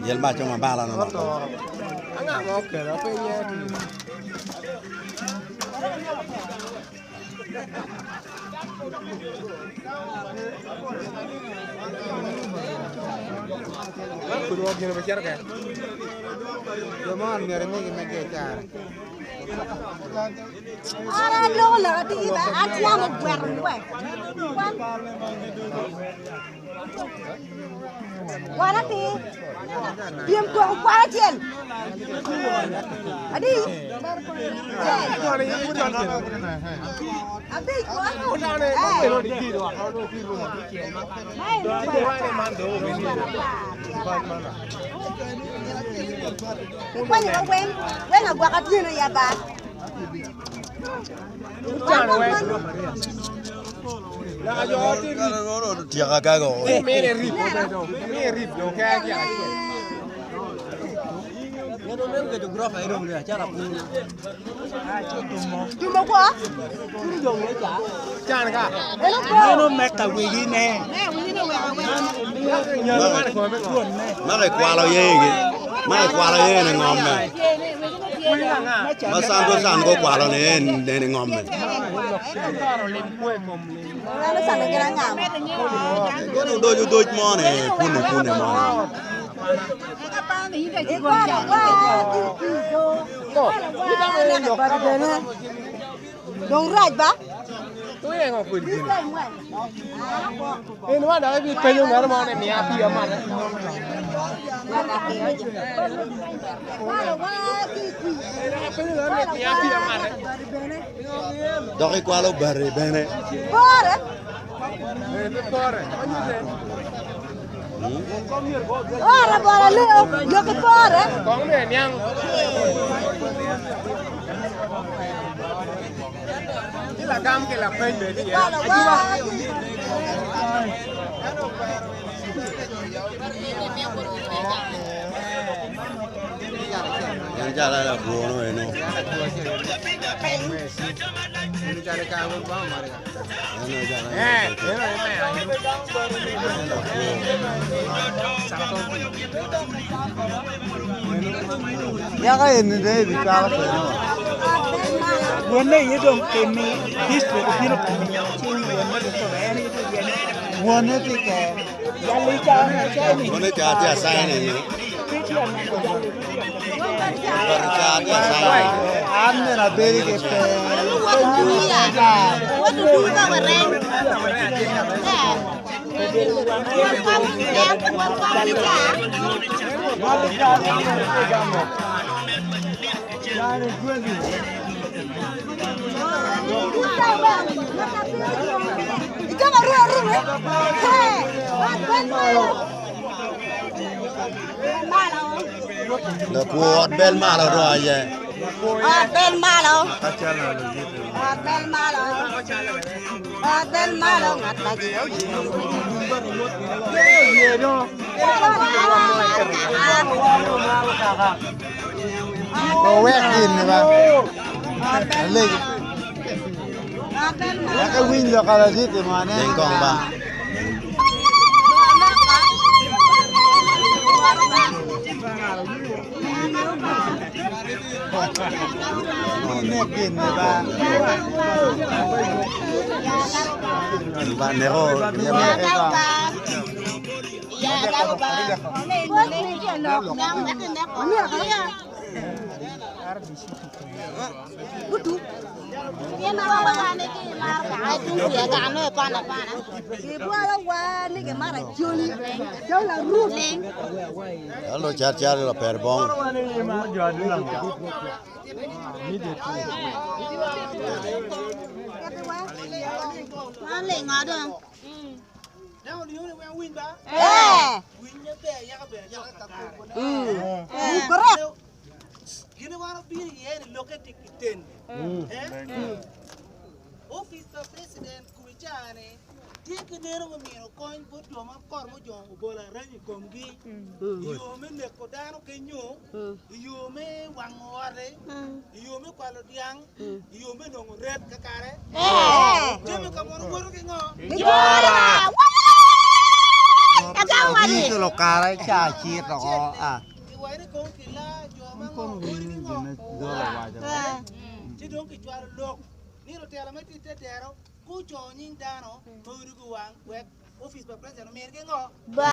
Yel ma coma bala no. Kwan atir, pyem koko kwan acel. Adi? Abic kwan. Ikwanyo wa weng, weng agwaka tyeno ya ba. Tyeka gago. Tumo kwo? Meno meka wegine. Ma kikwalo yegi. Ma kikwalo ye ni ngome. Ma san ko san ko kwalo ni en ni ngome. Kono odoco odoc mo ni pune pune mo ni. Dong rac ba? Dok ikwalo bati bene. Pore. Ora bora leo, yoki pore. En calo labwor eno. Yaka eni dong ibicwako kwede wa. Wonne iye dong kimi district obino ka miyo ci wonne kikome en aye tye yene. Wonne tye ke. Jali ca ca ni. Wonne ca tye asaya ni. Tye a neno jali tye a Bati ca tye asaya ni. An bene abedo ki pe. Lakwo ot bel malo dong aye. Ot bel malo. Ot bel malo. Ot bel malo ngat ma Owek gin ni ba. Alegi. Wek ewiny lok a ladit-ti mo ane. Ling kong ba. Nek gin ni ba. Ba neko. Alo cat cat laper bong. Correct. Gin wan obino iye ni lokke tye ki ten. Office pa president kubica ni tye ki neno me miyo kony bot jo ma kor mujong obolo arem i komgi i yo me neko dano kenyo, i yo me wango ote, i yo me kwalo dyang, i yo me nongo ret kakare. Jami ka mono woto ki ngo? Obino kare ca cito o a. Kiwaco ni kong kila jo ma ngo woti ki ngo? Ci dong kicwalo lok ni lutela ma tye i te dero guco nying dano ma odi guwang wek opic pa president ominigi ngo?